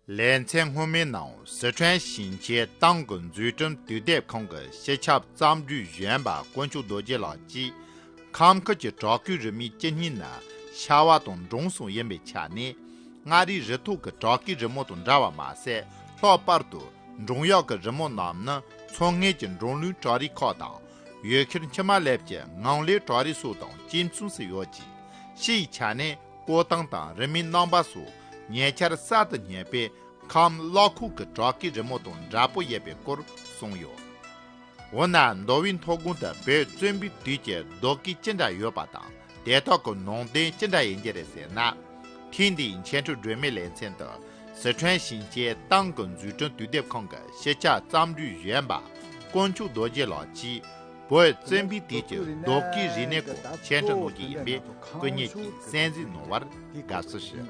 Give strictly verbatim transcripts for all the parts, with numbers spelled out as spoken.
ལེ་ཚན་སྔོན་མའི་ནང་སི་ཁྲོན་ཞིང་ཆེན་ཏང་གི་འཛུགས་སྐྲུན་དུས་དེབ་ཁང་གི་སྤྱི་ཁྱབ་རྩོམ་སྒྲིག་གཞོན་པ་དཀོན་མཆོག་རྡོ་རྗེ་ལགས་ཀྱིས། ཁམས་ཁུལ་གྱི་བྲག་བརྐོས་རི་མོའི་སྤྱི་སྙིང་ནི་ཤྭ་བ་དང་འབྲོང་གསུམ་ཡིན་པའི་ཆ་ནས། མངའ་རིས་རི་ཐོག་གི་བྲག་བརྐོས་རི་མོ་དང་འདྲ་བ་མ་ཟད། ལྷག་པར་དུ་འབྲོང་གཡག་གི་རི་མོ་རྣམས་ནི་མཚོ་སྔོན་གྱི་འབྲོང་གླིང་བྲག་རིས་ཁག་དང་། འོད་ཤར་འཁྱིལ་མ་ལེབ་ཀྱི་ངང་ལས་བྲག་རིས་སོགས་དང་གཅིག་མཚུངས་སུ་ཡོད་ཅིང་། སྤྱིའི་ཆ་ནས་བརྐོས་སྟངས་དང་རི་མོའི་རྣམ་པ་སོགས་ཉེ་ཆར་གསར་དུ་རྙེད་པའི་ཁམས་གློ་ཁུག་གི་བྲག་བརྐོས་རི་མོ་དང་འདྲ་པོ་ཡོད་པའི་སྐོར་གསུངས་ཡོད། འོ་ན་མདོ་དབུས་མཐོ་སྒང་དུ་བོད་བཙན་པོའི་དུས་ཀྱི་རྡོ་བརྐོས་ཅི་འདྲ་ཡོད་པ་དང་། དེ་དག་གི་ནང་དོན་ཅི་འདྲ་ཡིན་གྱི་རེད་ཟེར་ན། ཐེངས་འདིའི་འཆད་ཁྲིད་སྒྲོན་མེའི་ལེ་ཚན་དུ་སི་ཁྲོན་ཞིང་ཆེན་ཏང་གི་འཛུགས་སྐྲུན་དུས་དེབ་ཁང་གི་སྤྱི་ཁྱབ་རྩོམ་སྒྲིག་གཞོན་པ་དཀོན་མཆོག་རྡོ་རྗེ་ལགས་ཀྱིས་བོད་བཙན་པོའི་དུས་ཀྱི་རྡོ་བརྐོས་རིག་གནས་སྐོར་འཆད་ཁྲིད་གནང་རྒྱུ་ཡིན་པས། སྐུ་ཉིད་ཀྱིས་གསན་གཟིགས་གནང་བར་དགའ་བསུ་ཞུ།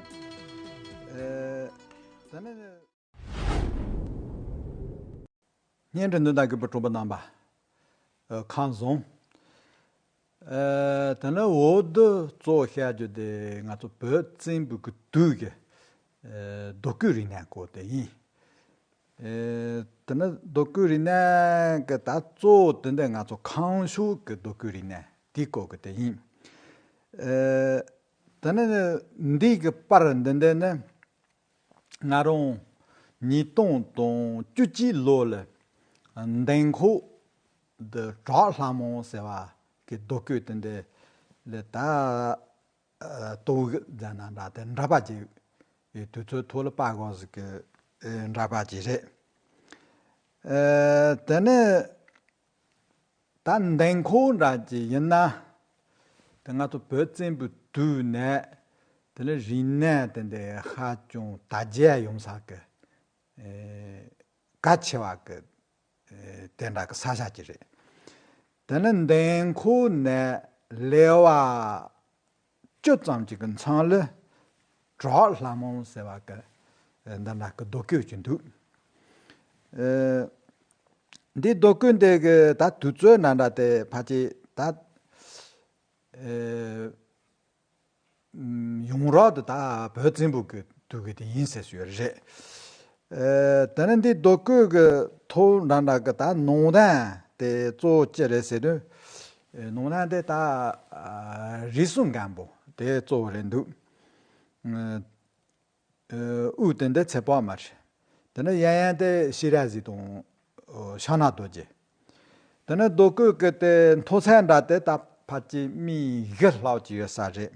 བརྙན་འཕྲིན་བདུན་དང་གུས་པ་གྲོགས་པོ་རྣམ་པ། ཨ། ཁམས་བཟང་། ཨ། དེ་ནས་འོ་དེ་གཙོ་བོ་བཤད་རྒྱུ་དེ་ང་ཚོ་བོད་བཙན་པོའི་གི་དུས་ཀྱི། ཨ། རྡོ་བརྐོས་རིག་གནས་སྐོར་དེ་ཡིན། ཨ། དེ་ནས་རྡོ་བརྐོས་རིག་གནས་ཀྱི་ད་གཙོ་བོ་དེ་འདི་ང་ཚོ་ཁམས་ཕྱོགས་ཀྱི་རྡོ་བརྐོས་རིག་གནས་དེའི་སྐོར་གྱི་དེ་ཡིན། ཨ། དེ་ནས་འདི་གི་པར་འདི་འདི་ནི། ང་རང་ཉིས་སྟོང་དང་བཅུ་གཅིག་ལོ་ལ་མདུན་ཁོག་འདི་བྲག་ལྷ་མོ་ཟེར་བ་གི་རྡོ་བརྐོས་དེ་འདི་ལ་ད་ལྟོ་གོས་མཛད་ན་འདྲ་དེ་འདྲ་པ་ཅིག་དུས་ཚོད་ཐོག་ལ་པར་གོ་ཟིག་གི་འདྲ་པ་ཅིག་རེད། ཨ། དེ་ནས། ད་མདུན་ཁོག་འདྲ་ཅིག་ཡིན་ན། དེ་ང་ཚོ་བོད་བཙན་པོའི་དུས་ནས་དེ་ལ་རིག་གནས་དེ་འདྲ་ཧ་ཅང་དར་རྒྱས་ཡོང་ས་གི། ཨེ། གལ་ཆེ་བ་གི། ཨེ། དེ་འདྲ་གི་ས་ཆ་ཅིག་རེད། དེ་ནས་མདུན་ཁོག་ནས་ལེ་བ་བཅུ་ཙམ་ཅིག་གི་མཚམས་ལ་བྲག་ལྷ་མོ་ཟེར་བ་གི་འདི་འདྲ་གི་རྡོ་བརྐོས་ཅིག་འདུག། ཨེ། འདི་རྡོ་བརྐོས་འདི་གི་ད་དུས་ཚོད་འདྲ་འདྲ་དེ་ཕལ་ཆེར་ད། ཨེ། ཡོངས་གྲགས་དུ་ད་བོད་བཙན་པོ་གི་དུས་ཀྱི་དེ་ཡིན་ཟེར་སྲོལ་རེད། ཨེ། དེ་ནས་འདི་རྡོ་བརྐོས་གི་ཐོག་འདྲ་འདྲ་གི་ད་ནང་དོན་དེ་གཙོ་བོ་ཅི་རེད་ཟེར་དུས། ཨེ། ནང་དོན་དེ་ད། ཨ། རིགས་གསུམ་མགོན་པོ་དེ་གཙོ་བོ་རེད་འདུག། ཨེ། དབུ་དེ་འདི་ཚེ་དཔག་མ་རེད། དེ་ནས་གཡས་གཡོན་དེ་ཤེས་རབ་གཟིགས་དང་ཕྱག་ན་རྡོ་རྗེ། དེ་ནས་རྡོ་བརྐོས་གི་དེ་མཐོ་ཚད་འདྲ་དེ་ད་ཕལ་ཆེར་མི་བཞི་ལྷག་ཅིག་ཡོད་ས་རེད།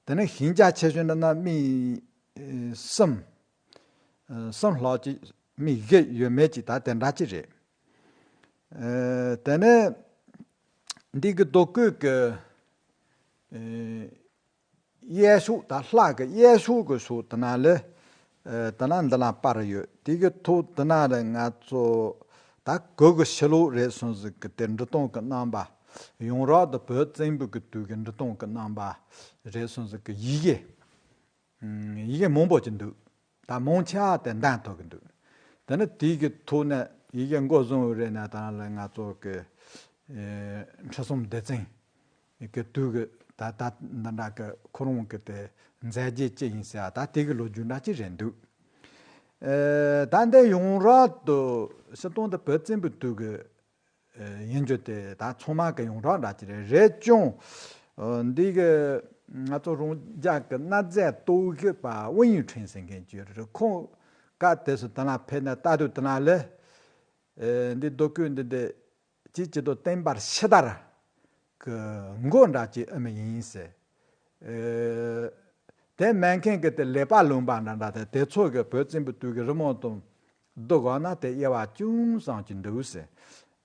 དེ་ནས་ཞེང་ཆ་ཆེ་ཤོས་འདྲ་ན་མི་གསུམ། གསུམ་ལྷག་ཅིག་མི་བཞི་ཡོད་མེད་ཅིག་ད་དེ་འདྲ་ཅིག་རེད། ཨེ། དེ་ནས་འདི་གི་རྡོ་བརྐོས་གི། ཨེ། གཡས་ཕྱོགས་ད་ལྷ་གི་གཡས་ཕྱོགས་གི་ཕྱོགས་དེ་ན་ལ། ཨེ། དེ་ན་འདི་ན་པར་ཡོད། དེ་གི་ཐོག་དེ་ན་ལ་ང་ཚོ་ད་གོས་གི་ཕྱི་ལོགས་རེད་སོང་ཟིག་གི་དེ་འབྲི་སྟངས་གི་རྣམ་པ། ཡོངས་གྲགས་དུ་བོད་བཙན་པོ་གི་དུས་ཀྱི་འབྲི་སྟངས་གི་རྣམ་པ་རེད་སོང་ཟིག་གི་ཡི་གེ། ཡི་གེ་མང་པོ་ཅིག་འདུག། ད་མང་ཆེ་བ་དེ་འདོན་ཐུབ་གི་འདུག། དེ་ནི་དེ་གི་ཐོག་ནས་ཡི་གེ་འགོ་བཟུང་བ་རེད་ན་ད་ལ་ང་ཚོ་གི། ཨེ། ཁྲི་སྲོང་ལྡེ་བཙན་གི་དུས་ཀྱི་ད་ད་འདི་འདྲ་གི་ཁོ་རང་གི་དེ་མཛད་རྗེས་ཅི་ཡིན་ཟེར་བ་ད་དེ་གི་ལོ་རྒྱུས་འདྲ་ཅིག་རེད་འདུག། ཨེ། ད་འདི་ཡོངས་གྲགས་དུ་སྤྱིར་བཏང་དུ་བོད་བཙན་པོའི་དུས་ཀྱི། ཨེ། ཡིན་རྒྱུ་དེ་ད་ཚང་མ་གི་ཡོངས་གྲགས་འདྲ་ཅིག་རེད། རེད་ཀྱང་། ཨེ། འདི་གི་ང་ཚོ་རང་རྒྱལ་གི་གནའ་རྫས་རྟོག་ཞིབ་པ་ཝུན་ཡུས་ཁྲིན་ཟེར་མཁན་ཅིག་ཡོད་རེད། ཁོང་སྐབས་དེ་སུ་དེ་ན་ཕེབས་ནས་ལྟ་དུས་དེ་ན་ལས། ཨེ། འདི་རྡོ་བརྐོས་འདི་འདི་ཅིག་ཅིག་ཏུ་བསྟན་པར་ཕྱི་དར་གི་མགོ་འདྲ་ཅིག་ཨེ་མ་ཡིན་ཟེར། ཨེ། དེ་མེད་མཁན་གྱི་དེ་ལེགས་པར་ལོན་པ་འདྲ་འདྲ་དེ་དེ་ཚོ་གི་བོད་བཙན་པོའི་དུས་ཀྱི་རི་མོ་དང་བསྡུར་དགོས་ན་དེ་དབྱེ་བ་ཅུང་ཙམ་ཅིག་འདུག་ཟེར།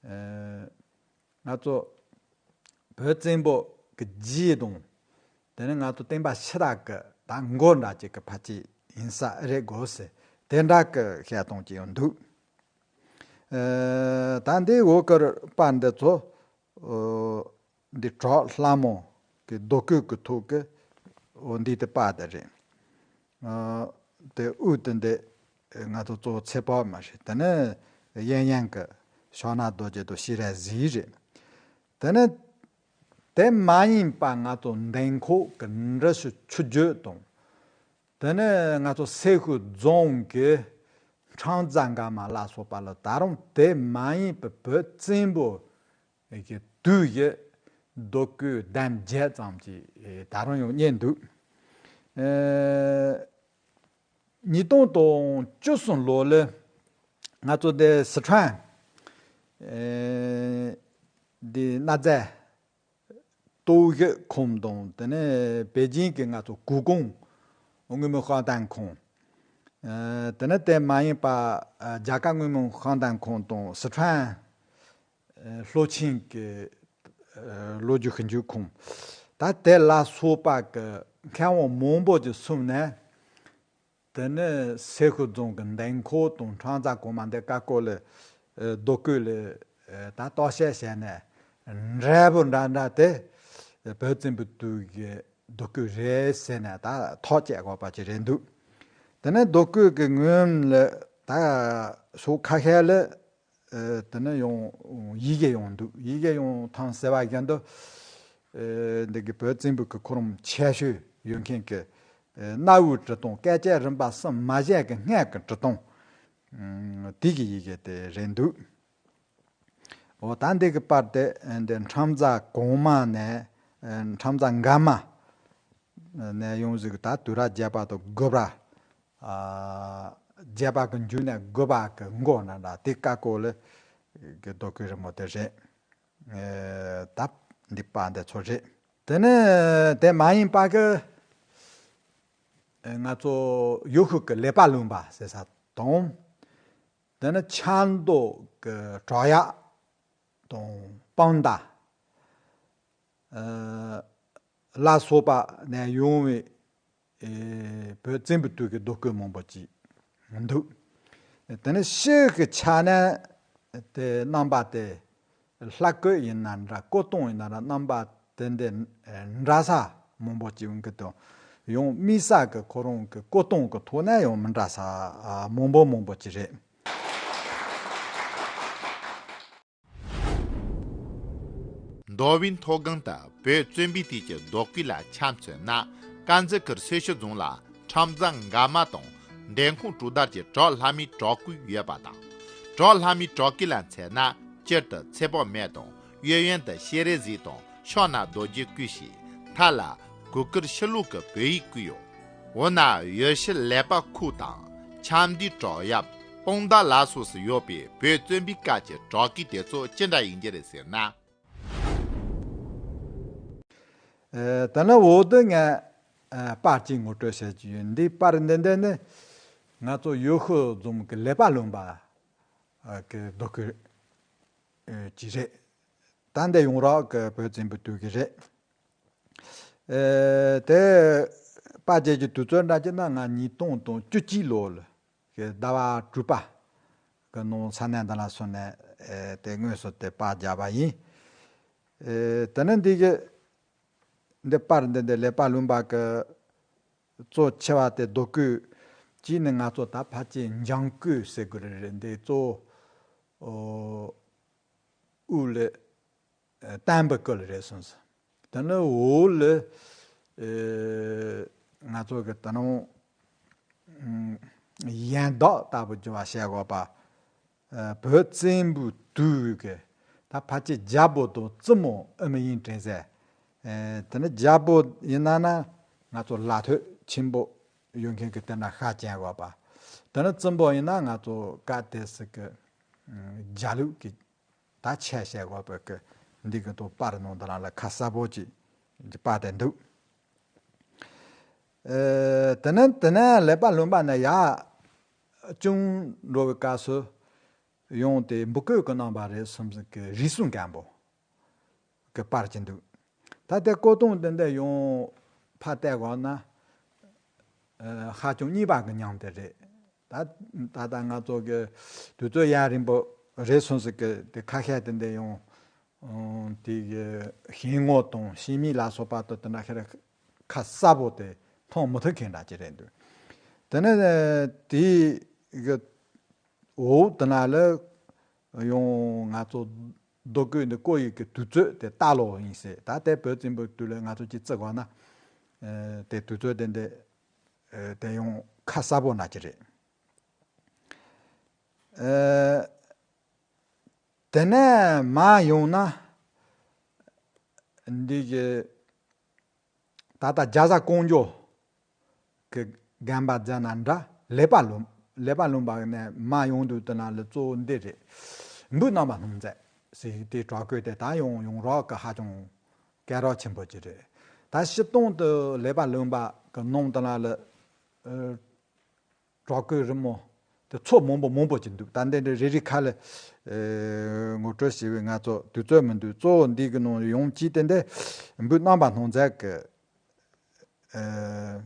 ཨེ། ང་ཚོ་བོད་བཙན་པོ་གི་རྗེས་དང་། དེ་ནས་ང་ཚོ་བསྟན་པ་ཕྱི་དར་གི་ད་མགོ་འདྲ་ཅིག་གི་ཕལ་ཆེར་ཡིན་ས་རེད་དགོས་ཟེར། དེ་འདྲ་གི་བཤད་སྟངས་ཅིག་ཡང་འདུག། ཨེ། ད་འདི་འོག་གི་པར་འདི་ཚོ། ཨོ། འདི་བྲག་ལྷ་མོ་གི་རྡོ་བརྐོས་ཀྱི་ཐོག་གི། ཨོ། འདི་དེ་པར་དེ་རེད། ཨ། དེ་དབུ་དེ་འདི་ང་ཚོ་གཙོ་བོ་ཚེ་དཔག་མ་རེད། དེ་ནས་གཡས་གཡོན་གི་ཕྱག་ན་རྡོ་རྗེ་དང་ཤེས་རབ་གཟིགས་རེད། དེ་ནས་དེ་མ་ཡིན་པ་ང་ཚོ་མདུན་ཁོག་གི་འབྲི་ཆུ་ཆུ་རྒྱུད་དང་། དེ་ནས་ང་ཚོ་སེར་ཤུལ་རྫོང་གི་ཁྲམ་རྫ་འགག་མ་ལ་སོགས་པ་ལ་ད་རུང་དེ་མ་ཡིན་པའི་བོད་བཙན་པོ་གི་དུས་ཀྱི་རྡོ་བརྐོས་དེབ་བརྒྱད་ཙམ་ཅིག་ད་རུང་ཡང་རྙེད་འདུག་ཨེ། ཉིས་སྟོང་དང་བཅུ་གསུམ་ལོ་ལ་ང་ཚོ་འདི་སི་ཁྲོན་ཨེ་འདི་གནའ་རྫས་རྟོག་ཞིབ་ཁང་དང་དེ་ནས་པེ་ཅིང་གི་ང་ཚོ་ཀུའུ་ཀུང་དངོས་མིན་དཔང་རྟགས་ཁང་། ཨེ་དེ་ནས་དེ་མ་ཡིན་པ་ཨ་རྒྱ་གར་དངོས་མིན་དཔང་རྟགས་ཁང་དང་སི་ཁྲོན་ཨེ་ལྷོ་ཆེན་གྱི་ཨེ་ལོ་རྒྱུས་ཞིབ་འཇུག་ཁང་། ད་དེ་ལ་སོགས་པ་གི་མཁས་དབང་མང་པོ་ཅིག་བསུས་ནས། དེ་ནས་སེར་ཤུལ་རྫོང་གི་འདེམས་ཁོངས་དང་ཁྲམ་རྫ་གོང་མ་འདི་ཀ་ཀོ་ལ་ཨེ་རྡོ་བརྐོས་ལ་ཨེ་ད་བརྟག་དཔྱད་བྱས་ནས་འབྲས་བུ་འདྲ་འདྲ་དེ་བོད་བཙན་པོའི་དུས་ཀྱི་རྡོ་བརྐོས་རེད་ཟེར་ནས་ད་ཐག་བཅད་དགོས་པ་ཅིག་རེད་འདུག་དེ་ནས་རྡོ་བརྐོས་ཀྱི་སྔོན་ལ་ད་ཕྱོགས་ཁ་ཤས་ལ་ཨེ་དེ་ནས་ཡང་ཡི་གེ་ཡང་འདུག་ཡི་གེ་ཡང་ཐང་ཟེར་བ་བཞིན་དུ་ཨེ་འདི་གི་བོད་བཙན་པོའི་གི་ཁོ་རང་ཆེ་ཤོས་ཡོད་མཁན་གྱི་ཨེ་གནའ་བོའི་བྲིས་ཐུང་སྐད་ཅིག་རིམ་པ་གསུམ་མ་གཞི་གི་སྔས་ཀྱི་བྲིས་ཐུང་ཨུམ་དེ་གི་ཡི་གེ་དེ་རེད་འདུག་འོ་ད་འདི་གི་པར་དེ་ཨེ་འདི་ཁྲམ་རྫ་གོང་མ་ནས་ཨེ་ཁྲམ་རྫ་འགག་མ་ནས་ཡོང་ཟིག་ད་དུས་རབས་བརྒྱད་པ་དང་དགུ་པ། ཨ་བརྒྱད་པ་གི་མཇུག་ནས་དགུ་པ་གི་མགོ་ན་འདྲ་དེ་ཀ་ཀོ་ལ་གི་རྡོ་བརྐོས་རི་མོ་དེ་རེད། ཨེ་ད་འདི་པར་འདི་ཚོ་རེད། དེ་ནས་དེ་མ་ཡིན་པ་གི་ཨེ་ང་ཚོ་ཡུལ་ཤུལ་གི་ལེགས་པ་ལུང་པ་ཟེར་ས་དང་། དེ་ནས་ཆབ་མདོ་གི་བྲག་གཡབ་དང་སྤང་མདའ། ཨ་ལ་སོགས་པ་ནས་ཡོང་བའི་ཨེ་བོད་བཙན་པོའི་དུས་ཀྱི་རྡོ་བརྐོས་མང་པོ་ཅིག་འདུག་དེ་ནས་ཕྱི་གི་ཆ་ནས་དེ་རྣམ་པ་དེ་ལྷ་བརྐོས་ཡིན་ན་འདྲ་སྐུ་སྟོང་ཡིན་ན་འདྲ་རྣམ་པ་དེ་འདྲ་འདྲ་ས་མང་པོ་ཅིག་ཡོང་གི་འདུག་ཡང་དམིགས་བསལ་གྱི་ཁོ་རང་གི་སྐུ་སྟོང་གི་ཐོག་ནས་ཡང་མི་འདྲ་ས་མང་པོ་མང་པོ་ཅིག་རེད། མདོ་དབུས་མཐོ་སྒང་དུ་བོད་བཙན་པོའི་དུས་ཀྱི་རྡོ་བརྐོས་ལ་ཆ་མཚོན་ན། དཀར་མཛེས་ཁུལ་སེར་ཤུལ་རྫོང་ལ་ཁྲམ་རྫ་འགག་མ་དང་འདེམས་ཁོངས་གྲོང་རྡལ་གྱི་བྲག་ལྷ་མོའི་བྲག་བརྐོས་ཡོད་པ་དང་། བྲག་ལྷ་མོའི་བྲག་བརྐོས་ལ་མཚོན་ན་དཀྱིལ་དུ་ཚེ་དཔག་མེད་དང་གཡས་གཡོན་དུ་ཤེས་རིག་གཟིགས་དང་ཕྱོགས་ན་རྡོ་རྗེ་བརྐོས་ཤིང་མཐའ་ལ་གུར་དཀར་ཕྱི་ལོགས་ཀྱི་བོད་ཡིག་བརྐོས་ཡོད། འོ་ན་ཡུལ་ཤུལ་ལེགས་པ་ཁུལ་དང་ཆབ་མདོའི་བྲག་གཡབ་སྤང་མདའ་ལ་སོགས་སུ་ཡོད་པའི་བོད་བཙན་པོའི་སྐབས་ཀྱི་བྲག་བརྐོས་དེ་ཚོ་ཅི་འདྲ་ཡིན་གྱི་རེད་ཟེར་ན། ཨེ་དེ་ནས་འོག་ཏུ་ངས་ཨེ་པར་གཅིག་ངོ་སྤྲོད་བྱེད་ཀྱི་ཡོད། འདི་པར་འདི་འདི་ནི་ང་ཚོ་ཡུལ་ཤུལ་རྫོང་གི་ལེགས་པ་ལུང་པ་ཨེ་གི་རྡོ་བརྐོས་ཨེ་ཅིག་རེད། ད་འདི་ཡོངས་གྲགས་ཀྱི་བོད་བཙན་པོའི་དུས་ཀྱི་རེད། ཨེ་དེ་པར་རྒྱག་རྒྱུ་དུས་ཚོད་འདྲ་བྱས་ན་ང་ཉིས་སྟོང་དང་བཅུ་གཅིག་ལོ་ལ་གི་ཟླ་བ་དྲུག་པ་གི་ནང་ས་གནས་འདི་ལ་སོང་ནས་ཨེ་དེ་དངོས་སུ་དེ་པར་རྒྱག་པ་ཡིན། ཨེ་དེ་ནས་འདི་གི་འདི་པར་འདི་འདི་ལེགས་པ་ལུང་པ་གི་གཙོ་ཆེ་བ་དེ་རྡོ་བརྐོས་གཅིག་ནི་ང་ཚོ་ད་ཕལ་ཆེར་འཇང་བརྐོས་ཟེར་དགོས་རེད། འདི་གཙོ་བོ་དབུས་ལ་བསྟན་པའི་སྐོར་ལ་རེད་གསུངས་སོང་། དེ་ནས་འོག་ལ་ཨེ་ང་ཚོ་གི་ད་ནང་ཡན་ལག་ལྟ་བུ་བརྗོད་པ་བྱེད་དགོས་པ། ཨེ་བོད་བཙན་པོའི་དུས་ཀྱི་ད་ཕལ་ཆེར་རྒྱལ་པོ་དང་བཙུན་མོ་ཨ་མ་ཡིན་དྲན་ཟེར། ཨེ་དེ་ནས་རྒྱལ་པོ་ཡིན་ན་ན་ང་ཚོ་ལ་ཐོད་ཆེན་པོ་ཡོད་མཁན་གྱི་དེ་འདྲ་ཤ་ཅན་དགོས་པ། དེ་ནས་བཙུན་པོ་ཡིན་ན་ང་ཚོ་སྐབས་དེ་སྲིད་ཀྱི་རྒྱལ་ལུགས་ཀྱི་ད་ཆས་བྱེད་དགོས་པའི་གི་འདི་གི་ཐོག་པར་ནང་དེ་རང་ལ་ཁ་གསལ་པོ་ཅིག་འདི་པར་དེ་འདུག་ཨེ་དེ་ནས་དེ་ནས་ལེགས་པ་ལུང་པ་ནས་ཡར་ཅུང་འགྲོ་བའི་སྐབས་སུ་ཡང་དེ་འབུ་བརྐོས་ཀྱི་རྣམ་པ་རེད་གསུངས་ཟིན་གི་རིགས་གསུམ་མགོན་པོ་གི་པར་ཅིག་འདུག་ད་དེ་ཀོ་ཏུང་དེ་འདྲ་ཡང་ཕར་བལྟས་གོ་ན་ཨེ་ཧ་ཅང་རྙིང་པ་གི་མིང་དེ་རེད། ད་ད་ལྟ་ང་ཚོ་གི་དུས་ཚོད་ཡང་རིང་པོ་རེད་སོང་ཟིག་གི་དེ་ཁ་ཤས་དེ་འདྲ་ཡང་དེ་གི་ཤིང་ངོ་དང་ཤིང་མིག་ལ་སོགས་པ་དང་དེ་འདྲ་ཁ་ར་ཁ་གསལ་པོ་དེ་མཐོང་མི་ཐུབ་མཁན་འདྲ་ཅིག་རེད་འདུག་དེ་ནས་དེ་གི་འོག་དེ་ན་ལ་ཡང་ང་ཚོ་རྡོ་བརྐོས་འདི་བརྐོ་ཡི་གི་དུས་ཚོད་དེ་ལྟ་ལོག་ཡིན་ཟེར། ད་དེ་བོད་བཙན་པོའི་དུས་ལ་ང་ཚོ་ཅིག་བརྩི་དགོས་ན་ཨེ་དེ་དུས་ཚོད་དེ་འདི་ དེ་ཡང་ཁ་གསལ་པོ་ན་གྱི་རེད། དེ་ནས་མ་ཡོང་ན་འདི་གི་ད་ལྟ་རྒྱ་བཟའ་ཀོང་ཇོ་གི་རྒན་པ་མཛད་ན་འདྲ། ལེགས་པ་ལུང་ལེགས་པ་ལུང་པ་ནས་མ་ཡོང་དུས་དེ་ན་ལ་གཙོ་བོ་འདི་རེད། འབུམ་རྣམ་པར་སྣང་མཛད་ཟེར་དེ་བྲག་བརྐོས་དེ་ད་ཡོང་ཡོང་རོགས་གི་ཧ་ཅང་སྐད་གྲགས་ཆེན་པོ་ཅིག་རེད། ད་སྤྱིར་བཏང་དུ་ལེགས་པ་ལུང་པ་གི་ནང་དེ་ན་ལ་བྲག་བརྐོས་རི་མོ་དེ་ཚོ་མང་པོ་མང་པོ་ཅིག་འདུག་ད་འདི་འདྲ་རེ་རེ་ཁ་ལ་ངོ་སྤྲོད་བྱས་པའི་ང་ཚོ་དུས་ཚོད་མི་འདུག་གཙོ་བོ་འདི་གི་ནང་ཡོང་གཅིག་དེ་འདི་འབུམ་རྣམ་པར་སྣང་མཛད་གི་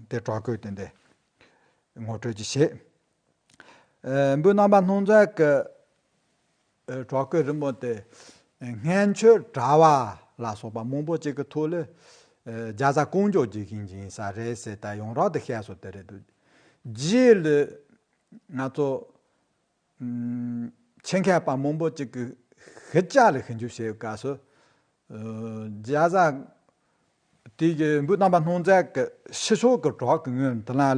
དེ་བྲག་བརྐོས་དེ་འདི་ངོ་སྤྲོད་ཅིག་བྱེད། འབུམ་རྣམ་པར་སྣང་མཛད་ཀྱི་བྲག་བརྐོས་རི་མོ་དེ་སྔོན་ཆད་གྲྭ་བ་ལ་སོགས་པ་མང་པོ་ཅིག་གི་ཐོག་ལ་རྒྱ་བཟའ་ཀོང་ཇོ་རྗེ་ཡིན་ཡིན་ས་རེད་ཟེར་ད་ཡོང་རོགས་དེ་བཤད་སོང་དེ་རེད་འདུག་རྗེས་ལ་ང་ཚོ་ཆེད་མཁས་པ་མང་པོ་ཅིག་གིས་ཤི་ལྕགས་ལ་ཞིབ་འཇུག་བྱེད་སྐབས་སུ། རྒྱ་བཟའ་དེ་གི་འབུམ་རྣམ་པར་སྣང་མཛད་ཀྱི་ཕྱི་ཕྱོགས་ཀྱི་བྲག་གི་ངོས་དེ་ན་ལ་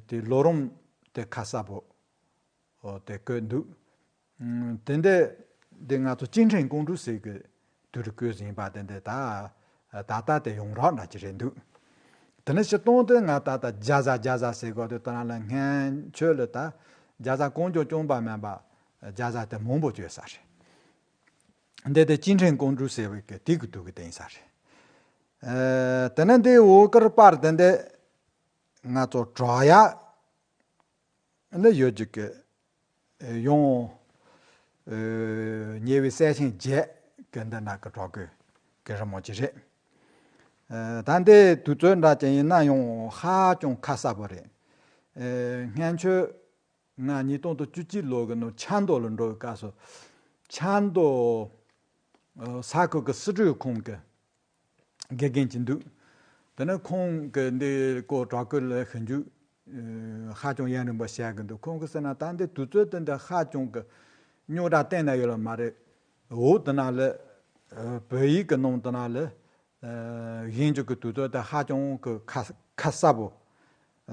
དེ་ལོ་རིམ་དེ་ཁ་གསལ་པོ་དེ་བཀོད་འདུག་དེ་འདྲ་དེ་ང་ཚོ་ཅིན་ཁྲིན་ཀོང་ཀྲུའུ་ཟེར་གི་དུས་རུ་བཀོད་ཟིན་པ་དེ་འདྲ་ད་ད་ལྟ་དེ་ཡོང་རོགས་འདྲ་ཅིག་རེད་འདུག་དེ་ནས་སྤྱིར་བཏང་དེ་ང་ད་ལྟ་རྒྱ་བཟའ་རྒྱ་བཟའ་ཟེར་གོ་དེ་དེ་ན་ལ་སྔོན་ཆད་ལ་ད་རྒྱ་བཟའ་ཀོང་ཇོ་རྐྱང་པ་མིན་པ་རྒྱ་བཟའ་དེ་མང་པོ་བྱོས་ས་རེད། འདི་དེ་ཅིན་ཁྲིན་ཀོང་ཀྲུའུ་ཟེར་བའི་གི་དེ་གི་དུས་གི་དེ་ཡིན་ས་རེད། དེ་ནས་འདི་འོ་དཀར་པར་དེ་འདི་ང་ཚོ་བྲག་གཡབ་ནི་ཡོད་ཀྱི་གི་ཡང་ཉེ་བའི་གསལ་ཤིང་བརྒྱད་གི་འདི་ན་གི་བྲག་གི་གི་རི་མོ་ཅིག་རེད། ད་འདི་དུས་ཚོད་འདྲ་ཅན་ཡིན་ན་ཡང་ཧ་ཅང་ཁ་གསལ་པོ་རེད། སྔོན་ཆད་ང་ཉིས་སྟོང་དང་བཅུ་གཅིག་ལོ་གི་ནང་ཆབ་མདོ་ལ་འགྲོ་བའི་སྐབས་སུ་ཆབ་མདོ་ས་ཁུལ་གྱི་སྲིད་གྲོས་ཁང་གི་དགེ་རྒན་ཅིག་འདུག་དེ་ནས་ཁོང་གིས་འདི་སྐོར་བྲག་བརྐོས་ལ་ཞིབ་འཇུག་ཧ་ཅང་ཡུན་རིང་པོ་བྱས་ཀྱི་འདུག་ཁོང་གིས་ཟེར་ན་ད་འདི་དུས་ཚོད་དེ་འདི་ཧ་ཅང་གི་རྙོག་དྲ་གཏན་ནས་ཡོད་ལ་མ་རེད། འོ་དེ་ན་ལ་བོད་ཡིག་གི་ནང་དེ་ན་ལ་གཞན་ཅིག་གི་དུས་ཚོད་དེ་ཧ་ཅང་གི་ཁ་ཁ་གསལ་པོ་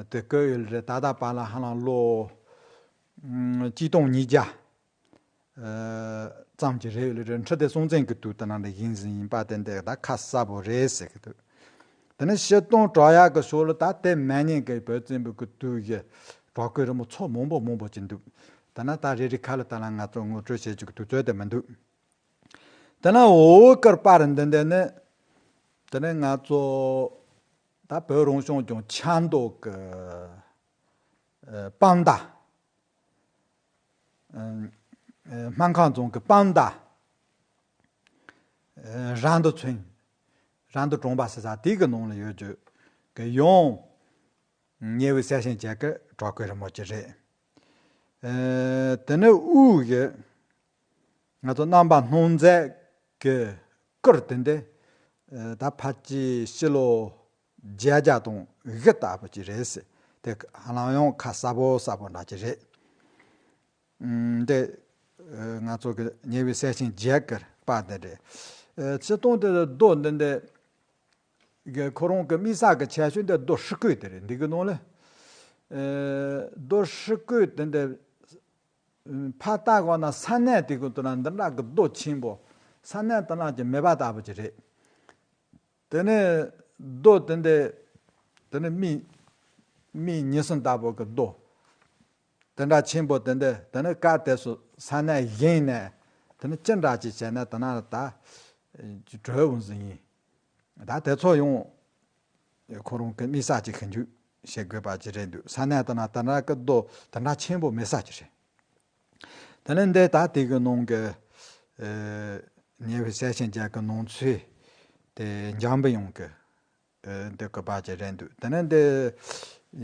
དེ་བཀོད་ཡོད་རེད། ད་ལྟ་བར་ལ་ཧ་ལམ་ལོ་གཅིག་སྟོང་ཉིས་བརྒྱ་ཙམ་གྱི་རེད་ཡོད་རེད། ཁྲི་ལྡེ་སྲོང་བཙན་གྱི་དུས་དེ་ནང་ལ་ཡིན་ཟིན་ཡིན་པ་དེ་འདི་ད་ཁ་གསལ་པོ་རེད་ཟེར་གི་འདུག་དེ་ནས་སྤྱིར་བཏང་བྲག་གཡབ་ཀྱི་ཕྱོགས་ལ་ད་དེ་མ་ཉིད་ཀྱི་བོད་བཙན་པོ་གི་དུས་ཀྱི་བྲག་བརྐོས་རི་མོ་ཚོ་མང་པོ་མང་པོ་ཅིག་འདུག་དེ་ན་ད་རེ་རེ་ཁ་ལ་ད་ལ་ང་ཚོ་ངོ་སྤྲོད་བྱེད་རྒྱུ་གི་དུས་ཚོད་དེ་མི་འདུག་དེ་ན་འོ་དཀར་པར་འདི་འདི་ནི་དེ་ནས་ང་ཚོ་ད་བོད་རང་སྐྱོང་ལྗོངས་ཆབ་མདོ་གི་ཨ་སྤང་མདའ། ཨ་ཨ་སྨར་ཁམས་རྫོང་གི་སྤང་མདའ། ཨ་ར་མདོ་ཚུན། ར་མདོ་གྲོང་པ་ཟེར་ས་དེ་གི་ནང་ལ་ཡོད་རྒྱུ་གི་ཡང་ཉེ་བའི་གསལ་ཤིང་བརྒྱད་ཀྱི་བྲག་བརྐོས་རི་མོ་ཅིག་རེད། ཨ་དེ་ནས་དབུས་ཀྱི་ང་ཚོ་རྣམ་པར་སྣང་མཛད་ཀྱི་སྐུ་དེ་འདི་ཨ་ད་ཕལ་ཆེར་ཕྱི་ལོ་བརྒྱད་བརྒྱ་དང་བཞི་ལྟ་བུ་ཅིག་རེད་ཟེར། དེ་ཧ་ལམ་ཡང་ཁ་གསལ་པོ་གསལ་པོ་འདྲ་ཅིག་རེད། ཨམ་དེ་ཨ་ང་ཚོ་གི་ཉེ་བའི་གསལ་ཤིང་བརྒྱད་ཀྱི་པར་དེ་རེད། ཨ་སྤྱིར་བཏང་དེ་རྡོ་འདི་འདི་གི་ཁོ་རང་གི་དམིགས་བསལ་གྱི་ཁྱད་ཆོས་འདི་རྡོ་ཧྲིལ་བརྐོས་དེ་རེད། འདི་གི་ནང་ལ་ཨ་རྡོ་ཧྲིལ་བརྐོས་དེ་འདི་ཕར་ལྟ་དགོས་ན་ས་གནས་དེ་གི་དུ་ན་འདི་འདྲ་གི་རྡོ་ཆེན་པོ་ས་གནས་དུ་ན་གྱི་མེད་པ་ལྟ་བུ་ཅིག་རེད། དེ་ནས་རྡོ་དེ་འདི་དེ་ནི་སྨི་སྨི་ཉི་གསུམ་ལྟ་བུ་གི་རྡོ་དེ་འདྲ་ཆེན་པོ་དེ་འདི་དེ་ནི་སྐབས་དེ་སུ་ས་གནས་གཞན་ནས་དེ་ནི་ཅི་འདྲ་ཅིག་བྱས་ན་དེ་ན་ད་གྲོལ་འོང་ཟིན་ཡིན། ད་དེ་ཚོ་ཡང་ཁོ་རང་གི་དམིགས་བསལ་གྱི་ཞིབ་འཇུག་བྱེད་དགོས་པ་ཅིག་རེད་འདུག་ས་གནས་དེ་ན་དེ་འདྲ་གི་རྡོ་དེ་འདྲ་ཆེན་པོ་མེད་ས་ཅིག་རེད། དེ་ནས་འདི་ད་དེ་གི་ནང་གི་ཨེ་ཉེ་བའི་གསལ་ཤིང་བརྒྱད་ཀྱི་ནང་ཚུད་དེ་འཇམ་པའི་དབྱངས་ཀྱི་ཨེ་འདི་གི་པར་ཅིག་རེད་འདུག་དེ་ནས་འདི་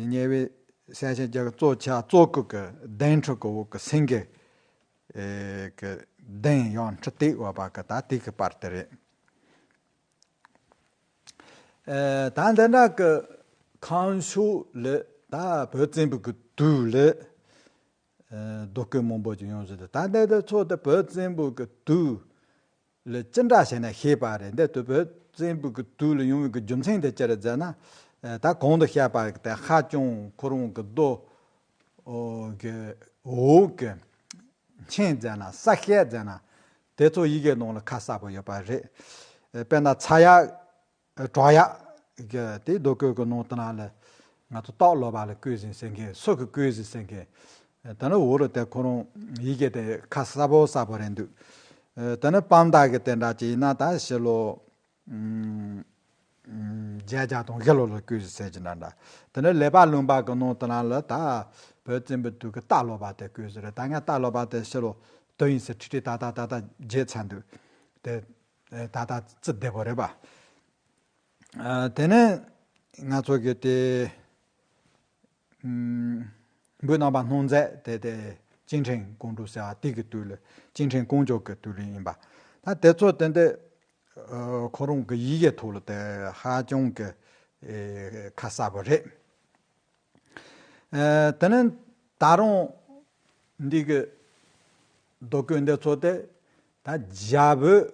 ཉེ་བའི་གསལ་ཤིང་བརྒྱད་ཀྱི་གཙོ་ཆེ་གཙོ་སྐུ་གི་གདན་ཁྲི་གི་འོག་གི་སེང་གེ་ཨེ་གི་གདན་ཡང་ཁྲི་སྟེགས་འོག་པ་གི་ད་དེ་གི་པར་དེ་རེད། ཨེ་ད་འདི་འདྲ་གི་ཁམས་ཕྱོགས་ལ་ད་བོད་བཙན་པོ་གི་དུས་ལ་ཨེ་རྡོ་བརྐོས་མང་པོ་ཅིག་ཡོང་ཟེར་ཏེ། ད་འདི་འདི་ཚོ་དེ་བོད་བཙན་པོ་གི་དུས་ལ་ཅི་འདྲ་བྱས་ན་ཤེས་པ་རེད། འདི་དུས་བོད་བཙན་པོ་གི་དུས་ལ་ཡོང་བའི་གི་རྒྱུ་མཚན་དེ་ཅི་རེད་ཟེར་ན། ད་གོང་དུ་བཤད་པ་དེ་ཧ་ཅང་ཁོ་རང་གི་རྡོ་གི་འོག་གི་མཆན་མཛད་ན་ས་བཤད་མཛད་ན་དེ་ཚོ་ཡི་གེ་ནང་ལ་ཁ་གསལ་པོ་ཡོད་པ་རེད། དཔེར་ན་ཚ་ཡག་གྲོགས་ཡག་གི་དེ་རྡོ་བརྐོས་ཀྱི་ནང་དུ་ན་ལ་ང་ཚོ་སྟག་ལོ་པ་ལ་བརྐོས་ཟིན་ཟེར་མཁན་སུ་གི་བརྐོས་ཟིན་ཟེར་མཁན་དེ་ནི་འོག་ལ་དེ་ཁོ་རང་ཡི་གེ་དེ་ཁ་གསལ་པོ་གསལ་པོ་རེད་འདུག་དེ་ནི་པམ་ད་གི་དེ་འདྲ་ཅིག་ཡིན་ན་ད་ཕྱི་ལོ། བརྒྱད་བརྒྱ་དང་བཞི་ལོ་ལ་བརྐོས་ཟེར་གྱི་འདྲ་འདྲ། དེ་ནས་ལེགས་པ་ལུང་པ་གི་ནང་དུ་ན་ལ་ད་བོད་བཙན་པོའི་དུས་ཀྱི་སྟག་ལོ་པ་དེ་བརྐོས་ཟེར་རེད། ད་ངས་སྟག་ལོ་པ་དེ་ཕྱི་ལོ་དུ་ཡིན་ཟེར་ཁྲི་ཁྲི་ད་ད་ད་ད་བརྗེད་ཚར་འདུག་དེ་ད་ད་རྩི་བདེ་པོ་རེད་པ། དེ་ནས་ང་ཚོ་གི་དེ། ཨུམ། འབུམ་རྣམ་པར་སྣང་མཛད་དེ་དེ་ཅིན་ཁྲིན་ཀོང་ཀྲུའུ་ཟེར་བ་དེ་གི་དུས་ལ་ཅིན་ཁྲིན་ཀོང་ཇོ་གི་དུས་ལ་ཡིན་པ། ད་དེ་ཚོ་དེ་འདྲ་ཨ་ཁོ་རང་གི་ཡི་གེ་ཐོག་ལ་དེ་ཧ་ཅང་གི་ཨེ་ཁ་གསལ་པོ་རེད། ཨ་དེ་ནས་ད་རུང་འདི་གི་རྡོ་བརྐོས་འདི་ཚོ་དེ་ད་རྒྱ་བོད།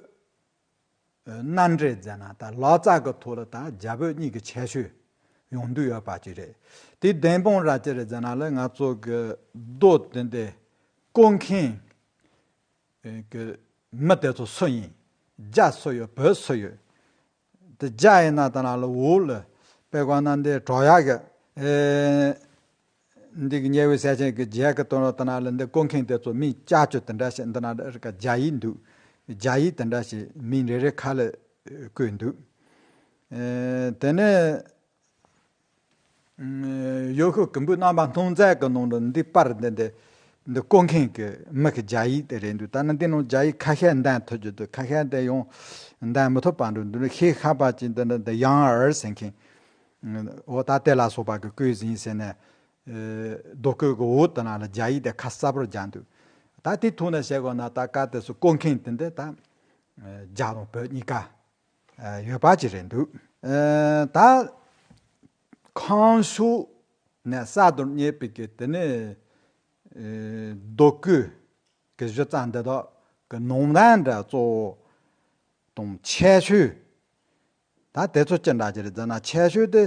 མནའ་འབྲེལ་ཟེར་ན་ད་ལག་རྩལ་གྱི་ཐོག་ལ་ད་རྒྱ་བོད་གཉིས་ཀྱི་ཁྱད་ཆོས་ཡོང་འདོད་ཡོད་པ་ཅིག་རེད། དེའི་བདེན་དཔང་ར་ཅི་རེད་ཟེར་ན་ལ་ང་ཚོ་གི་རྡོ་དེ་འདྲའི་བརྐོ་མཁན་གྱི་མི་དེ་ཚོ་སུ་ཡིན། རྒྱ་སུ་ཡོད་བོད་སུ་ཡོད། དེ་རྒྱ་ཡིན་ན་ད་ན་ལ་འོག་ལ་དཔེ་བཀོད་ན་འདི་གྲོགས་ཡག་གི་ཨེ། འདི་གི་ཉེ་བའི་ས་ཆེན་གི་རྒྱལ་གི་དོན་དུ་ན་ལ་འདི་བརྐོ་མཁན་དེ་ཚོ་མི་ལྕགས་ཀྱུ་དེ་འདྲ་ཞིག་འདི་ན་རི་ཀ་རྒྱ་ཡིག་འདུག་རྒྱ་ཡིག་དེ་འདྲ་ཞིག་མི་རེ་རེ་ཁ་ལ་བརྐོས་འདུག་ཨེ་དེ་ནས་ཡོ་ཤུ་གི་འབུམ་རྣམ་པར་སྣང་མཛད་གི་ནང་དུ་འདི་པར་འདི་འདི་འདི་བརྐོ་མཁན་གི་མི་གི་རྒྱ་ཡིག་དེ་རེད་འདུག་ད་ནི་འདི་ནང་རྒྱ་ཡིག་ཁ་ཤས་འདོན་ཐུབ་རྒྱུ་འདུག་ཁ་ཤས་དེ་ཡང་འདོན་མི་ཐུབ་པ་འདུག་འདི་ནི་ཤེས་ཁ་པ་ཅིག་འདི་འདི་འདི་ཡང་ཨར་ཟེར་མཁན། འོ་ད་དེ་ལ་སོགས་པ་གི་བརྐོས་ཟིན་ཟེར་ནས། རྡོ་བརྐོས་གི་འོག་དེ་ན་ལ་རྒྱ་ཡིག་དེ་ཁ་གསལ་པོར་སྦྱར་འདུག་ད་དེ་ཐུག་ནས་བཤད་དགོས་ན་ད་ག་དེ་སུ་བརྐོ་མཁན་དེ་འདི་ད་རྒྱ་དང་བོད་གཉིས་ཀ་ཡོད་པ་ཅིག་རེད་འདུག་ད་ཁམས་ཕྱོགས་ནས་གསར་དུ་རྙེད་པའི་གི་དེ་ནས་རྡོ་བརྐོས་གི་གཞི་རྩ་འདི་དག་གི་ནང་དོན་འདྲ་གཙོ་བོ་དང་ཁྱད་ཆོས། ད་དེ་ཚོ་ཅི་འདྲ་ཅི་རེད་ཟེར་ན་ཁྱད་ཆོས་དེ་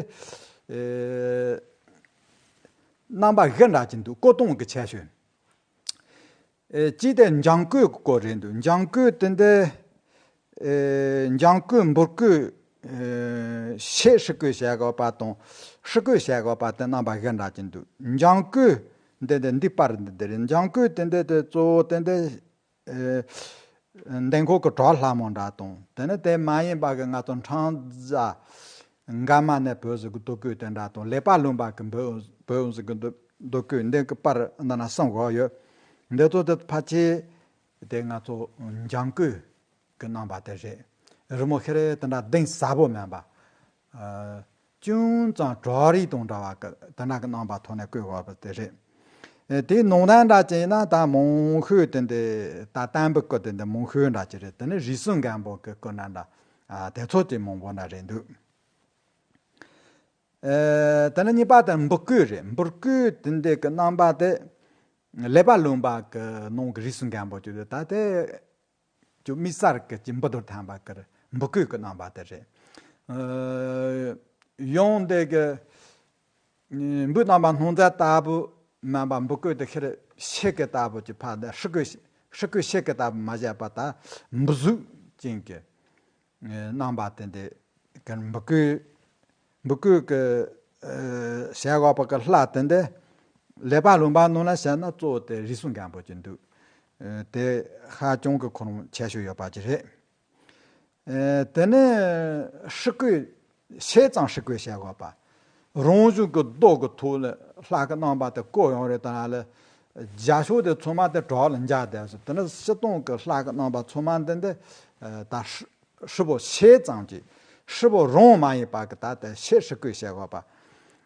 ཨེ་རྣམ་པ་བཞི་འདྲ་ཅིག་འདུག་བརྐོ་སྟངས་ཀྱི་ཁྱད་ཆོས། ཨེ་གཅིག་དེ་འཇམ་བརྐོས་ཀྱི་སྐོར་རེད་འདུག་འཇམ་བརྐོས་དེ་འདི་ཨེ་འཇམ་བརྐོས་འབུར་བརྐོས་ཨེ་ཕྱེད་ཧྲིལ་བརྐོས་བྱ་དགོས་པ་དང་ཧྲིལ་བརྐོས་བྱ་དགོས་པ་དེ་རྣམ་པ་བཞི་འདྲ་ཅིག་འདུག་འཇམ་བརྐོས་འདི་འདི་འདི་པར་འདི་འདི་རེད། འཇམ་བརྐོས་དེ་འདི་དེ་གཙོ་བོ་དེ་འདི། ཨེ། མདུན་ཁོག་གི་གྲོགས་ལྷ་མོ་འདྲ་དང་དེ་ནི་དེ་མ་ཡིན་པ་གི་ང་ཚོ་འཕྲང་རྩ་འགའ་མ་ནས་བོད་ཟིག་གི་རྡོ་བརྐོས་དེ་འདྲ་དང་ལེགས་པ་ལུང་པ་གི་བོད་བོད་ཟིག་གི་རྡོ་རྡོ་བརྐོས་འདི་གི་པར་འདི་ན་གསུམ་བཞག་ཡོད། འདི་ཚོ་དེ་ཕལ་ཆེར་དེ་ང་ཚོ་འཇམ་བརྐོས་གི་རྣམ་པ་དེ་རེད། རི་མོ་ཤི་རེ་དེ་འདྲ་གདེང་ཟབ་པོ་མིན་པ། ཨ། ཅུང་ཙམ་བྲག་རིས་དང་འདྲ་བ་གི་དེ་འདྲ་གི་རྣམ་པ་ཐོག་ནས་བརྐོས་ཡོད་པ་དེ་རེད། ཨེ་དེའི་ནང་དོན་འདྲ་ཅིག་ཡིན་ན་ད་མང་ཤོས་དེ་འདི་ད་བསྟན་པའི་སྐོར་དེ་འདི་མང་ཤོས་འདྲ་ཅིག་རེད། དེ་ནི་རིགས་གསུམ་མགོན་པོ་གི་སྐོར་འདྲ་འདྲ་ཨ་དེ་ཚོ་དེ་མང་པོ་འདྲ་རེད་འདུག་ཨེ་དེ་ནི་གཉིས་པ་དེ་འབུར་བརྐོས་རེད། འབུར་བརྐོས་དེ་འདི་གི་རྣམ་པ་དེ་ལེགས་པ་ལུང་པ་གི་ནང་གི་རིགས་གསུམ་མགོན་པོ་ཅིག་རེད། ད་དེ། ཅུ་དམིགས་བསལ་གྱི་ཅིག་འབུར་དུ་ཐོན་པ་ཀིར་འབུར་བརྐོས་ཀྱི་རྣམ་པ་དེ་རེད། ཨ་ཡང་འདི་གི་འབུམ་རྣམ་པར་སྣང་མཛད་ལྟ་བུ་མིན་པ་འབུར་བརྐོས་དེ་ཤེར་ཕྱེད་ཀྱི་ལྟ་བུ་ཅིག་ཕར་འདི་ཧྲིལ་བརྐོས་ཧྲིལ་བརྐོས་ཤེར་ཀྱི་ལྟ་བུ་མ་བྱས་པ་ད་འབུར་གཟུགས་ཅན་གྱི་རྣམ་པ་དེ་འདི་ཀིར་འབུར་བརྐོས། འབུར་བརྐོས་ཀྱི་ཨ་བྱ་དགོས་པ་གི་ལྷ་དེ་འདི་ལེགས་པ་ལུང་པ་ནང་ལ་བཤད་ན་གཙོ་བོ་དེ་རིགས་གསུམ་མགོན་པོ་ཅིག་འདུག་ཨ་དེ་ཧ་ཅང་གི་ཁོ་རང་ཁྱད་ཆོས་ཡོད་པ་ཅིག་རེད། ཨ་དེ་ནས་ཧྲིལ་བརྐོས་ཕྱེད་ཙམ་ཧྲིལ་བརྐོས་བྱ་དགོས་པ། རང་བྱུང་གི་རྡོ་གི་ཐོག་ལ་ལྷ་གི་རྣམ་པ་དེ་བརྐོས་ཡོང་རེད། ད་ལ་རྒྱ་ཤོག་དེ་ཚང་མ་དེ་བྲག་ལ་འཇགས་བསྡད་སོང་། དེ་ནས་སྤྱིར་བཏང་གི་ལྷ་གི་རྣམ་པ་ཚང་མ་འདི་འདི་ཨ་ད་ཧྲིལ་ཧྲིལ་པོ་ཕྱེད་ཙམ་གྱིས་ཧྲིལ་པོ་རང་མ་ཡིན་པ་གི་ད་ལྟ་ཕྱེད་ཧྲིལ་བརྐོས་བྱ་དགོས་པ།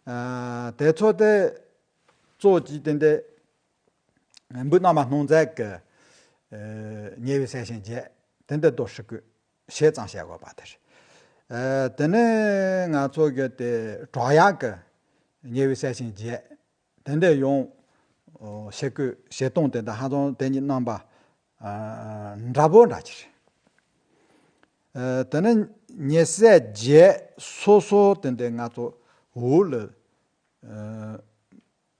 ཨ་དེ་ཚོ་དེ་གཙོ་གྱིས་དེ་འདི་འབུམ་རྣམ་པར་སྣང་མཛད་ཀྱི་ཨ་ཉེ་བའི་གསལ་ཞིང་རྒྱས་དེ་འདི་རྡོ་ཧྲིལ་བརྐོས་ཕྱེད་ཙམ་བྱ་དགོས་པ་དེ་རེད། ཨ་དེ་ནས་ང་ཚོ་གི་དེ་གྲོགས་ཡག་གི་ཉེ་བའི་གསལ་ཞིང་རྒྱས། དེ་འདྲ་ཡང་ཞེ་དགོས་ཞེ་སྟོང་དེ་འདྲ་ཧ་ཅང་དེ་གཉིས་རྣམ་པ་འདྲ་པོ་འདྲ་ཅིག་རེད། དེ་ནས་ཉེ་སྲས་བརྒྱད་སོ་སོ་དེ་འདྲ་ང་ཚོ་ འོག་ལ། ཨ།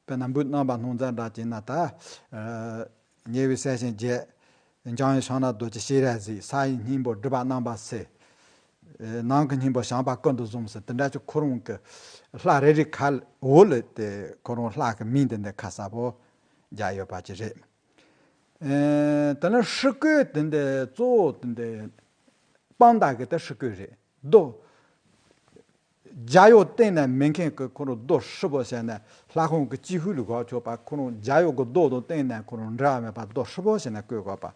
དཔེར་ན་འབུམ་རྣམ་པར་སྣང་མཛད་འདྲ་བྱས་ན་ད། ཨ། ཉེ་བའི་གསལ་ཞིང་རྒྱས། འཇམ་དབྱངས་བྱང་ན་རྡོ་རྗེ་ཤེས་རབ་གཟིགས། ས་ཡི་སྙིང་པོ་སྒྲིབ་པ་རྣམ་པར་སེལ། ཨ། ནང་གི་སྙིང་པོ་བྱམས་པ་ཀུན་ཏུ་བཟུང་ཟེར་དེ་འདྲ་ཅིག་ཁོ་རང་གི་ལྷ་རེ་རེ་ཁ་འོག་ལ་དེ་ཁོ་རང་ལྷ་གི་མིང་དེ་འདི་ཁ་གསལ་པོ་རྒྱག་ཡོད་པ་ཅིག་རེད། ཨ། དེ་ནས་ཧྲི་བཀོད་དེ་འདི་གཙོ་བོ་དེ་འདི་དཔང་རྟགས་ཀྱི་དེ་ཧྲི་བཀོད་རེད། རྡོ། རྒྱ་ཡོ་གཏན་ནས་མེད་མཁན་གྱི་ཁོ་རང་རྡོ་ཧྲིལ་པོ་བྱས་ནས་ལྷ་ཁང་གི་སྤྱི་ཕུད་ལ་བཞག་ཆོག་པ། ཁོ་རང་རྒྱ་ཡོ་གི་རྡོ་དང་གཏན་ནས་ཁོ་རང་འབྲལ་བ་མེད་པ་རྡོ་ཧྲིལ་པོ་བྱས་ནས་བཀོད་དགོས་པ།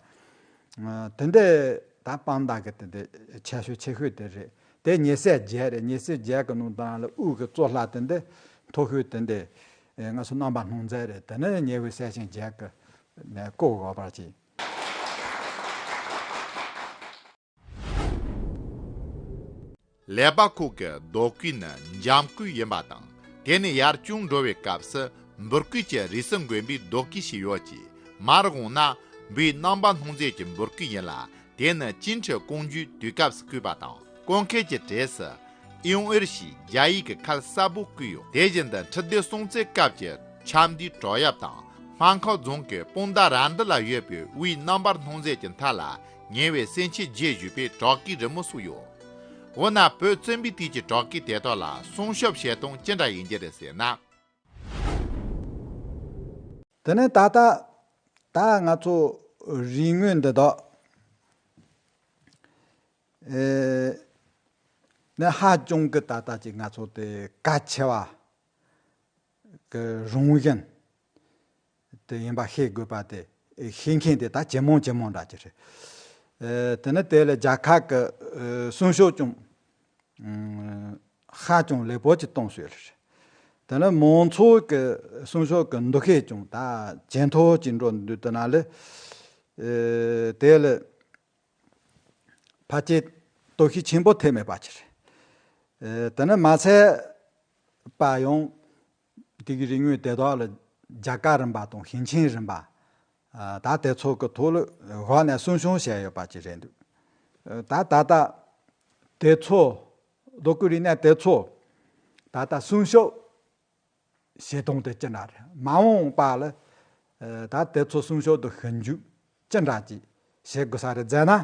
ཨ། དེ་འདྲའི་ད་དཔང་རྟགས་ཀྱི་དེ་འདྲའི་ཁྱད་ཆོས་ཆེ་ཤོས་དེ་རེད། དེ་ཉེ་སྲས་བརྒྱད་རེད། ཉེ་སྲས་བརྒྱད་ཀྱི་ནང་དང་ལ་དབུ་གི་གཙོ་ལྷ་དེ་འདྲའི་མཐོ་ཤོས་དེ་འདྲའི་ང་ཚོ་རྣམ་པར་སྣང་མཛད་རེད། དེ་ནས་ཉེ་བའི་གསལ་ཞིང་རྒྱས་ཀྱི་ནས་བཀོད་དགོས་པར་གྱིས། ཀླད་པ་ཁོག་གི་རྡོ་བརྐོས་ནི་འཇམ་བརྐོས་ཡིན་པ་དང་། དེ་ནི་ཡར་ཅུང་འགྲོ་བའི་སྐབས་སུ་འབུར་བརྐོས་ཀྱི་རིས་སུ་འགོས་པའི་རྡོ་བརྐོས་ཤིག་ཡོད་ཀྱི། མར་འོངས་ན་འབུམ་རྣམ་པར་སྣང་མཛད་ཀྱི་འབུར་བརྐོས་ཡིན་ལ། དེ་ནི་ཅིན་ཁྲི་ཀོང་ཇོའི་དུས་སྐབས་སུ་བརྐོས་པ་དང་། ཀོང་ཁེ་གྱི་གྲས་སུ་ཨིའུ་ཨེར་ཞེས་རྒྱ་ཡིག་གི་ཁ་གསལ་པོ་བརྐོས་ཡོད། དེ་བཞིན་དུ་ཁྲི་ལྡེ་སྲོང་བཙན་སྐབས་ཀྱི་ཆབ་མདོའི་བྲག་གཡབ་དང་། སྨར་ཁམས་རྫོང་གི་སྤུངས་ཟླ་ར་འདི་ལ་ཡོད་པའི་དབུས་རྣམ་པར་སྣང་མཛད་ཀྱི་མཐའ་ལ་ཉེ་བའི་སེང་ཆེན་བརྒྱད་བཞུགས་པའི་བྲག་བརྐོས་རི་མོ་སོགས་ཡོད། འོ་ན་བོད་བཙན་པོའི་དུས་ཀྱི་བྲག་བརྐོས་དེ་དག་ལ་སྲུང་སྐྱོབ་བྱེད་སྟངས་ཅི་འདྲ་ཡིན་གྱི་རེད་ཟེར་ན། དེ་ནས་ད་ལྟ་ད་ང་ཚོ་རིག་དངོས་འདི་དག་ཨེ་ནས་ཧ་ཅང་གི་ད་ལྟ་ཅིག་ང་ཚོ་དེ་གལ་ཆེ་བ་གི་རང་བཞིན་དེ་ཡིན་པ་ཤེས་དགོས་པ་དེ། ཤེས་མཁན་དེ་ད་ཇེ་མང་ཇེ་མང་འདྲ་ཅིག་རེད། ཨེ་དེ་ནས་དེ་ལ་རྒྱལ་ཁབ་ཀྱི་ཨེ་སྲུང་སྐྱོབ་ཀྱང་ཨམ་ཧ་ཅང་ལེགས་པོ་ཅིག་གཏོང་སྲོལ་རེད། དེ་ནས་མང་ཚོགས་ཀྱི་སྲུང་སྐྱོབ་ཀྱི་འདུ་ཤེས་ཀྱང་ད་ཇེ་མཐོ་ཅིག་འགྲོ་འདུག་དེ་ན་ལས་ཨེ་དེ་ལ་ཕལ་ཆེར་སྟོབས་ཤུགས་ཆེན་པོ་ཐེབས་མེད་པ་ཅིག་རེད། ཨེ་དེ་ནས་མ་ཚད་པ་ཡང་དེ་གི་རིག་དངོས་དེ་དག་ལ་རྒྱལ་ཁབ་རིམ་པ་དང་ཞིང་ཆེན་རིམ་པ། ཨ་ད་དེ་ཚོ་གི་ཐོག་ལ་འོག་ནས་སྲུང་སྐྱོབ་བྱས་ཡོད་པ་ཅིག་རེད་འདུག་ཨ་ད་ད་ལྟ་དེ་ཚོ་རྡོ་བརྐོས་རིག་གནས་དེ་ཚོ་ད་ལྟ་སྲུང་སྐྱོབ་བྱེད་སྟངས་དེ་ཅི་འདྲ་རེད། མ་འོངས་པ་ལ་ཨ་ད་དེ་ཚོ་སྲུང་སྐྱོབ་དང་ཞིབ་འཇུག་ཅི་འདྲ་ཅིག་བྱེད་དགོས་ས་རེད་ཟེར་ན། ཨ་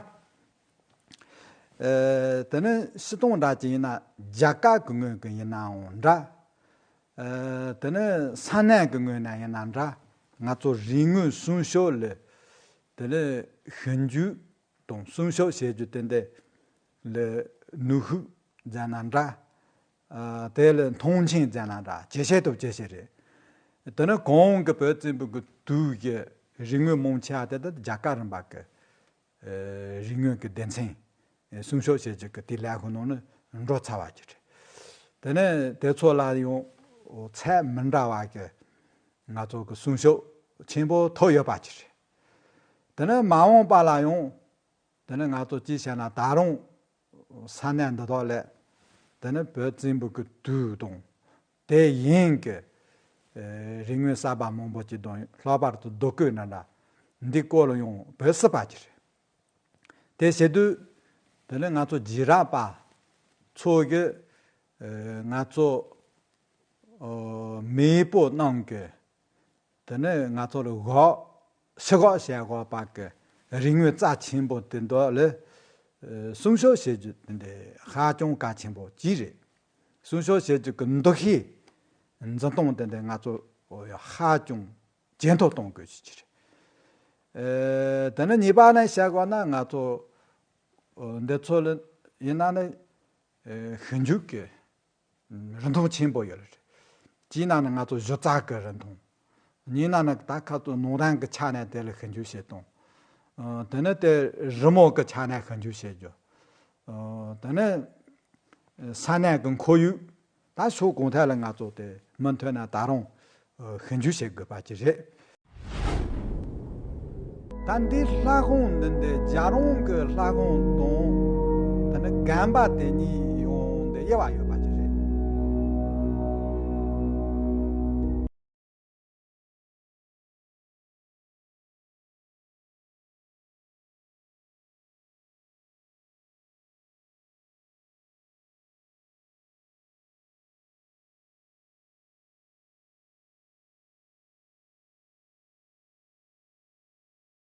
དེ་ནི་སྤྱིར་བཏང་འདྲ་ཅིག་ཡིན་ན་རྒྱལ་ཁབ་ཀྱི་ངོས་ཀྱི་ཡིན་ནའང་འདྲ། ཨ་དེ་ནི་ས་གནས་ཀྱི་ངོས་ནས་ཡིན་ན་འདྲ། ང་ཚོ་རིག་དངོས་སྲུང་སྐྱོབ་ལ་དེ་ནི་ཞིབ་འཇུག་དང་སྲུང་སྐྱོབ་བྱེད་རྒྱུ་དེ་འདི་ལ་ནུས་ཤུགས་ཟེར་ན་འདྲ། ཨ་དེ་ལ་མཐོང་ཆེན་ཟེར་ན་འདྲ་ཇེ་ཆེ་དང་ཇེ་ཆེ་རེད། དེ་ནི་གོང་གི་བོད་བཙན་པོ་གི་དུས་ཀྱི་རིག་དངོས་མང་ཆེ་བ་དེ་དག་རྒྱལ་ཁབ་རིམ་པ་གི་ཨ་རིག་དངོས་ཀྱི་སྡེ་ཚན་སྲུང་སྐྱོབ་བྱེད་རྒྱུ་གི་དེའི་ལས་ཁུངས་ནང་ནས་འགྲོ་ཚར་བ་ཅིག་རེད། དེ་ནས་དེ་ཚོ་ལ་ཡང་ཚད་མི་འདྲ་བ་གི་ང་ཚོ་གི་སྲུང་སྐྱོབ་ཆེན་པོ་ཐོབ་ཡོད་པ་ཅིག་རེད། དེ་ནས་མ་འོངས་པ་ལ་ཡང་དེ་ནས་ང་ཚོ་ཅི་བྱས་ན་ད་རུང་ས་གནས་འདི་དག་ལས་དེ་ནས་བོད་བཙན་པོ་གི་དུས་དང་དེ་ཡིན་གྱི་ཨེ་རིག་དངོས་གསར་པ་མང་པོ་ཅིག་དང་ལྷག་པར་དུ་རྡོ་བརྐོས་ན་འདྲ་འདི་སྐོར་ལ་ཡང་བོད་སྲིད་པ་ཅིག་རེད། དེ་བྱེད་དུས་དེ་ནས་ང་ཚོ་རྗེས་རབས་པ་ཚོ་གི་ཨེ་ང་ཚོ་ཨོ་མེས་པོ་རྣམས་ཀྱི་དེ་ནས་ང་ཚོ་ལ་འགོག་ཕྱི་འགོག་བྱེད་དགོས་པ་གི་རིག་དངོས་རྩ་ཆེན་པོ་དེ་འདྲ་ལ་ཨེ་སྲུང་སྐྱོབ་བྱེད་རྒྱུ་དེ་འདྲ་ཧ་ཅང་གལ་ཆེན་པོ་ཅིག་རེད། སྲུང་སྐྱོབ་བྱེད་རྒྱུ་གི་འདུ་ཤེས་འཛིན་སྟངས་དེ་འདྲ་ང་ཚོ་ཧ་ཅང་ཇེ་མཐོར་གཏོང་དགོས་ཀྱི་ཅིག་རེད། ཨེ་དེ་ནས་གཉིས་པ་ནས་བཤད་དགོས་ན་ང་ཚོ་ཨོ་འདི་ཚོ་ལ་ཡིན་ན་ནི་ཨེ་ཞིབ་འཇུག་གི་རིན་ཐང་ཆེན་པོ་ཡོད་རེད། གཅིག་ན་ནི་ང་ཚོ་གཞི་རྩ་གི་རིན་ཐང་། གཉིས་ན་ནི་ད་ཁ་ཚོ་ནང་རང་གི་ཆ་ནས་དེ་ལ་ཞིབ་འཇུག་བྱེད་སྟངས། ཨ་དེ་ནས་དེ་རི་མོ་གི་ཆ་ནས་ཞིབ་འཇུག་བྱེད་རྒྱུ། ཨ་དེ་ནས་ས་གནས་ཀྱི་ཁོར་ཡུག་ད་ཕྱོགས་གང་ཐད་ལ་ང་ཚོ་དེ་མུ་མཐུད་ནས་ད་རུང་ཞིབ་འཇུག་བྱེད་དགོས་པ་ཅིག་རེད། ད་འདི་ལྷ་ཁང་འདི་འདི་རྒྱལ་རོང་གི་ལྷ་ཁང་དང་དེ་ནས་དགོན་པ་དེ་གཉིས་ཡོང་དེ་དབྱེ་བ་ཡོད།